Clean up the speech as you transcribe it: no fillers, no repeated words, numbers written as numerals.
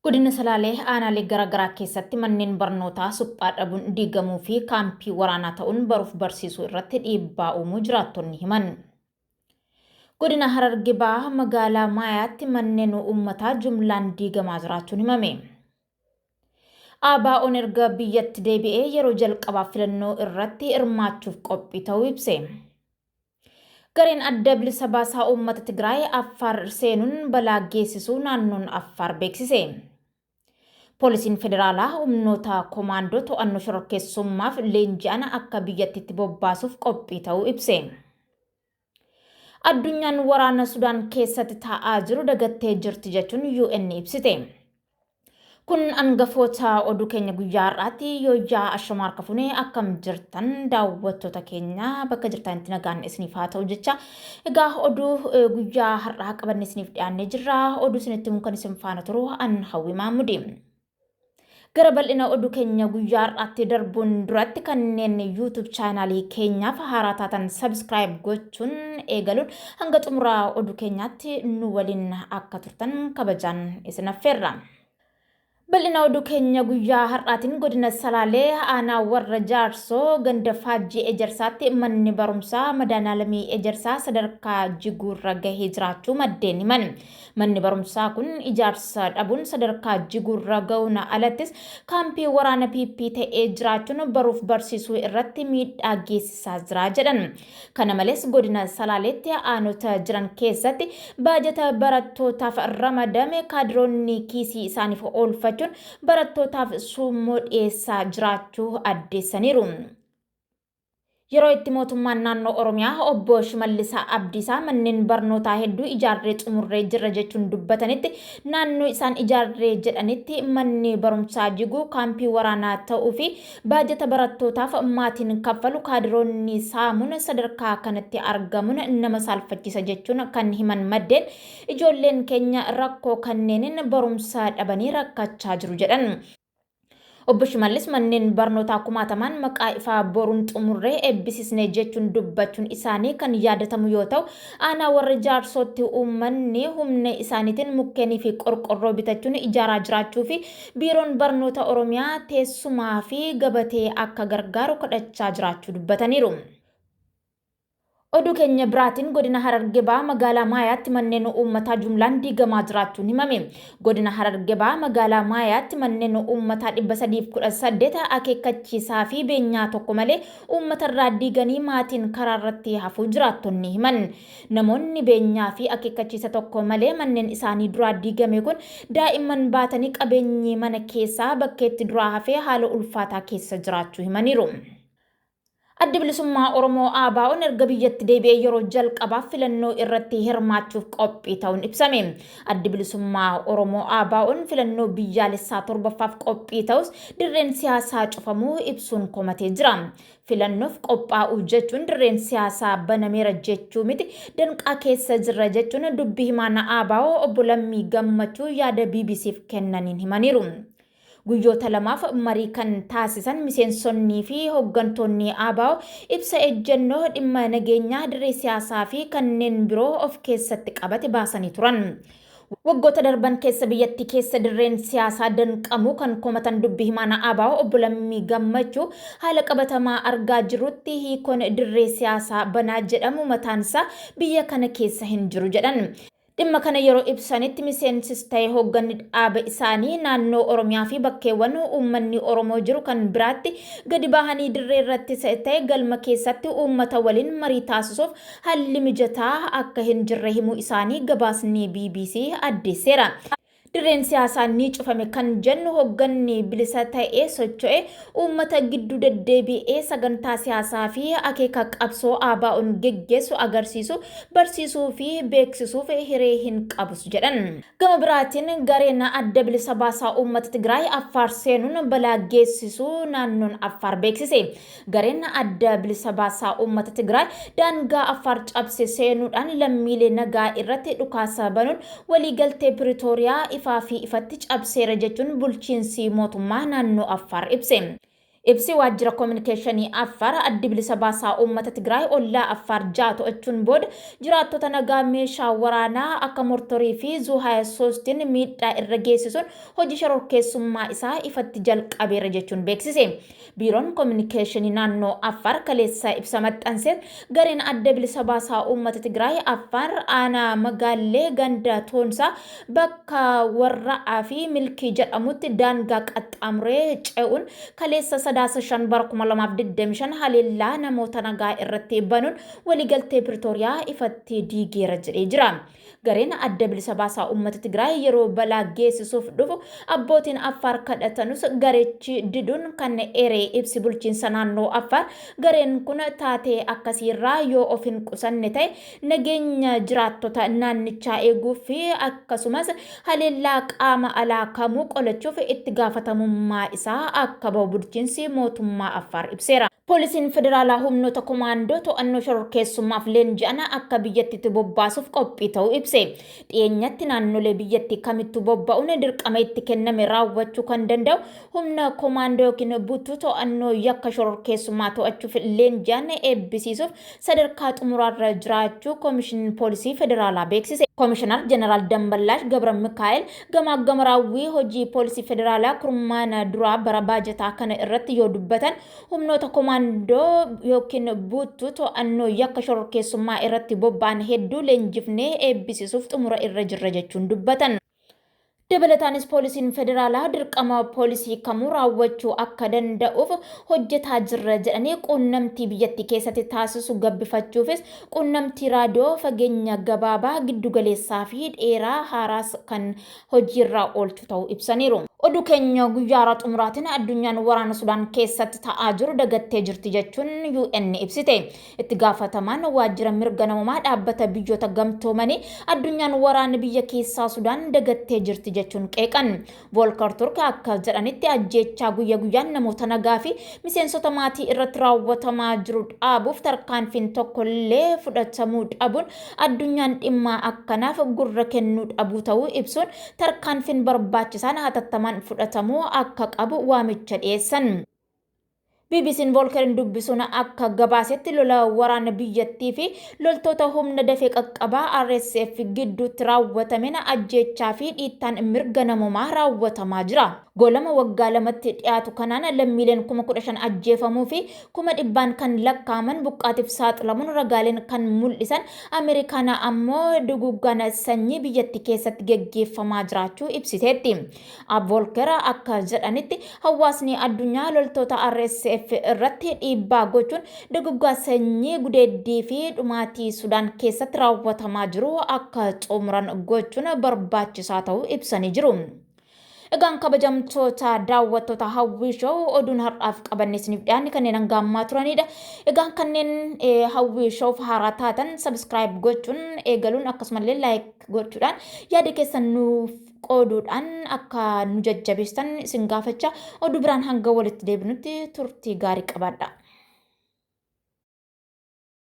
Godina Salaalee aanaalee garaagaraa keessatti manneen barnootaa suphaa dhabuun diigamuu fi kaampii waraanaa ta'uun baruuf barsiisuu irratti dhiibbaa uumuu jiraattonni himan. Godina Hararge Bahaa magaalaa Maayaatti manneen uummataa jumlaan diigamaa jiraachuun himame. ABO'n erga biyyatti deebi'ee yeroo jalqabaaf filannoo irratti hirmaachuuf qophii ta'uu ibse. Gareen adda bilisa baasaa uummata Tigraay Affaar seenuun balaa geessisuu naannoon Affaar beeksise. Poolisiin federaalaa humnoota komaandoo to'annoo shororkeessummaaf leenji'an akka biyyattiitti bobbaasuuf qophii ta'uu ibse. Addunyaan waraana Sudaan keessatti taa'aa jiru dagattee jirti jechuun UN ibsite. Kun hangafoota oduu keenya guyyaa har'aatti. Yooyyaa, ashamaa, harka fuunee, akkam jirtan daawwattoota keenya? Bakka jirtanitti nagaan isiniif haa ta'u jecha, egaa oduu guyyaa har'aa qabanne isiniif dhiyaannee jirra. Oduu isinitti himuun kan isin faana turu an Hawwi Maamudi. Gara bal'ina oduu keenya guyyaa har'aatti darbuun duratti, kanneen YouTube chaanaalii keenyaaf haaraa taatan subscribe gochuun eegaluun hanga xumuraa oduu keenyaatti nu waliin akka turtan kabajaan isin affeerra. Bal'ina oduu keenya guyyaa har'aatiin, godina Salaalee aanaa Warra Jaarsoo ganda Faajjii Ejersaatti manni barumsaa Madaanaalamii Ejersaa sadarkaa jiguurra gahee jiraachuu maddeen himan. Manni barumsaa kun ijaarsa dhabuun sadarkaa jiguurra gahuun alattis kaampii waraana PP ta'ee jiraachuun baruuf barsiisuu irratti miidhaa geessisaa jira jedhan. Kana malees, godina Salaaleetti aanota jiran keessatti baajata barattootaaf ramadame kaadiroonni kiisii isaaniif oolfachuun barattootaaf suummoo dhiyeessaa jiraachuu addeessaniiru. Yeroo itti mootummaan naannoo Oromiyaa obbo Shimallis Abdiisaa manneen barnootaa hedduu ijaarree xumurree jirra jechuun dubbatanitti, naannoo isaan ijaarree jedhanitti manni barumsaa jiguu, kaampii waraanaa ta'uu fi baajata barattootaaf maatiin kaffalu kaadiroonni saamuun sadarkaa kanatti argamuun nama saalfachiisa jechuun kan himan maddeen, ijoolleen keenya rakkoo kanneeniin barumsa dhabanii rakkachaa jiru jedhan. Obbo Shimallis manneen barnootaa kumaatamaan maqaa Ifaa Boruun xumurree eebbisiisne jechuun dubbachuun isaanii kan yaadatamu yoo ta'u, aanaa Warra Jaarsootti uummanni humna isaaniitiin mukkeenii fi qorqorroo bitachuun ijaaraa jiraachuu fi biiroon barnoota Oromiyaa teessumaa fi gabatee akka gargaaru kadhachaa jiraachuu dubbataniiru. Oduu keenya biraatiin, godina Hararge Bahaa magaalaa Maayaatti manneen uummataa jumlaan diigamaa jiraachuun himame. Godina Hararge Bahaa magaalaa Maayaatti manneen uummataa 318 akeekkachiisaa fi beenyaa tokko malee uummatarraa diiganii maatiin karaa irratti hafuu jiraattonni himan. Namoonni beenyaa fi akeekkachiisa tokko malee manneen isaanii duraa diigame kun daa'imman baatanii, qabeenyi mana keessaa bakkeetti duraa hafee haala ulfaataa keessa jiraachuu himaniiru. Addi Bilisummaa Oromoo ABO'n erga biyyatti deebi'ee yeroo jalqabaaf filannoo irratti hirmaachuuf qophii ta'uun ibsame. Addi Bilisummaa Oromoo ABO'n filannoo biyyaalessaa torbaffaaf qophii ta'us dirreen siyaasaa cufamuu ibsuun komatee jira. Filannoof qophaa'uu jechuun dirreen siyaasaa banameera jechuu miti, danqaa keessa jirra jechuun dubbii himaan ABO obbo Lammii Gammachuu yaada BBCf kennaniin himaniiru. Guyyoota lamaaf marii kan taasisan miseensonnii fi hooggantoonni ABO ibsa ejjennoo dhimma nageenyaa, dirree siyaasaa fi kanneen biroo of keessatti qabate baasanii turan. Waggoota darban keessa biyyattii keessa dirreen siyaasaa danqamuu kan komatan dubbii himaan ABO obbo Lammii Gammachuu, haala qabatamaa argaa jirrutti hiikoon dirree siyaasaa banaa jedhamu mataansaa biyya kana keessa hin jiru jedhan. Dhimma kana yeroo ibsanitti, miseensis ta'e hoogganni dhaaba isaanii naannoo Oromiyaa fi bakkeewwan uummanni Oromoo jiru kan biraatti gadi bahanii dirree irrattis ta'e galma keessatti uummata waliin marii taasisuuf haalli mijataa akka hin jirre himuu isaanii gabaasni BBC addeesseera. Dirreen siyaasaa ni cufame kan jennu, hoogganni bilisa ta'ee socho'e uummata gidduu deddeebi'ee sagantaa siyaasaa fi akeeka qabsoo ABO'n geggeessu agarsiisu, barsiisuu fi beeksisuuf hiree hin qabus jedhan. Gama biraatiin, gareen adda bilisa baasaa uummata Tigraay Affaar seenuun balaa geessisuu naannoon Affaar beeksise. Gareen adda bilisa baasaa uummata Tigraay daangaa Affaar cabse seenuudhaan lammiilee nagaa irratti dhukaasa banuun waliigaltee Piriitooriyaa ifaa fi ifatti cabseera jechuun bulchiinsi mootummaa naannoo Affaar ibse. Ibsi waajjira kominikeeshinii Affaar, Addi Bilisa Baasaa Uummata Tigraay ollaa Affaar 6 to'achuun booda jiraattota nagaa meeshaa waraanaa akka mortorii fi zuu 23n miidhaa irra geessisuun hojii shororkeessummaa isaa ifatti jalqabeera jechuun beeksise. Biiroon Kominikeeshinii naannoo Affaar kaleessa ibsa maxxanseen, gareen Adda Bilisa Baasaa Uummata Tigraay Affaar aanaa Magaallee ganda Toonsaa bakka Warra'aa fi Milkii jedhamutti daangaa qaxxaamuree ce'uun kaleessa Sadaasa 5 bara 2025 haleellaa namoota nagaa irratti banuun waliigaltee Piritooriyaa ifatti diigeera jedhee jira. Gareen Adda Bilisa Baasaa Uummata Tigraay yeroo balaa geessisuuf dhufu abbootiin Affaar kadhatanus garechi diduun kan eeree ibsi bulchiinsa naannoo Affaar, gareen kun taatee akkasiirraa yoo of hin qusanne ta'e nageenya jiraattota naannichaa eeguu fi akkasumas haleellaa qaama alaa kamuu qolachuuf itti gaafatamummaa isaa akka bahu bulchiinsi mootummaa Affaar ibseera. Poolisiin Federaalaa humnoota komaandoo to'annoo shororkeessummaaf leenji'an akka biyyattitti bobbaasuuf qophii ta'uu ibse. Dhiyeenyatti naannolee biyyattii kamittuu bobba'uun dirqama itti kenname raawwachuu kan danda'u humna komaandoo yookiin buttuu to'annoo yakka shororkeessummaa to'achuuf leenji'an eebbisiisuuf sadarkaa xumuraarra jiraachuu Koomishiniin Poolisii Federaalaa beeksise. Koomishinar Jeneraal Damballaash Gabra Mikaa'el gamaaggama raawwii hojii Poolisii Federaalaa kurmaana duraa bara baajataa kana irratti yoo dubbatan, humnoota komaandoo yookiin buttuu to'annoo yakka shororkeessummaa irratti bobba'an hedduu leenjifnee eebbisiisuuf xumura irra jirra jechuun dubbatan. Dabalataanis poolisiin federaalaa dirqama poolisii kamuu raawwachuu akka danda'uuf hojjetaa jirra jedhanii, quunnamtii biyyattii keessatti taasisu gabbifachuufis quunnamtii raadiyoo fageenya gabaabaa, giddugaleessaa fi dheeraa haaraas kan hojiirra oolchu ta'uu ibsaniiru. Oduu keenya guyyaa xumuraatiin, addunyaan waraana Sudaan keessatti ta'aa jiru dagattee jirti jechuun UN ibsite. Itti gaafatamaan waajjira mirga namoomaa Dhaabbata Biyyoota Gamtoomanii addunyaan waraana biyya keessaa Sudaan dagattee jirti jechuun qeeqan. Volker Turk akka jedhanitti, ajjeechaa guyya guyyaan namoota nagaa fi miseensota maatii irratti raawwatamaa jiru dhaabuuf tarkaanfiin tokkollee fudhatamuu dhabuun addunyaan dhimma akkanaaf gurra kennuu dhabuu ta'uu ibsuun, tarkaanfiin barbaachisaan hatattamaan fudhatamuu akka qabu waamicha dhiyeessan. BBC'n Volkerin dubbisuun akka gabaasetti, lola waraana biyyattii fi loltoota humna dafee qaqqabaa RSF gidduutti raawwatameen ajjeechaa fi dhiittaan mirga namoomaa raawwatamaa jira. Goolama waggaa 2tti dhiyaatu kanaan lammiileen 15,000 ajjeefamuu fi kuma dhibbaan kan lakkaa'aman buqqaatiif saaxilamuun ragaaleen kan mul'isan, Ameerikaan ammoo duguuggaan sanyii biyyattii keessatti geggeeffamaa jiraachuu ibsiteetti. Volker akka jedhanitti, hawaasni addunyaa loltoota RSF irratti dhiibbaa gochuun duguggaa sanyii, gudeeddii fi dhumaatii Sudaan keessatti raawwatamaa jiru akka xumuran gochuun barbaachisaa ta'uu ibsanii jiru. Egaan kabajamtoota daawwattoota Hawwii Show, oduun har'aaf qabanne isiniif dhiyaanne kanneen hanga ammaa turanidha. Egaan kanneen Hawwii Showf haaraa taatan subscribe gochuun eegaluun, akkasumallee like gochuudhaan yaada keessan nuuf qooduudhaan akka nu jajjabeessitan isin gaafachaa, oduu biraan hanga walitti deebinutti turtii gaarii qabaadha.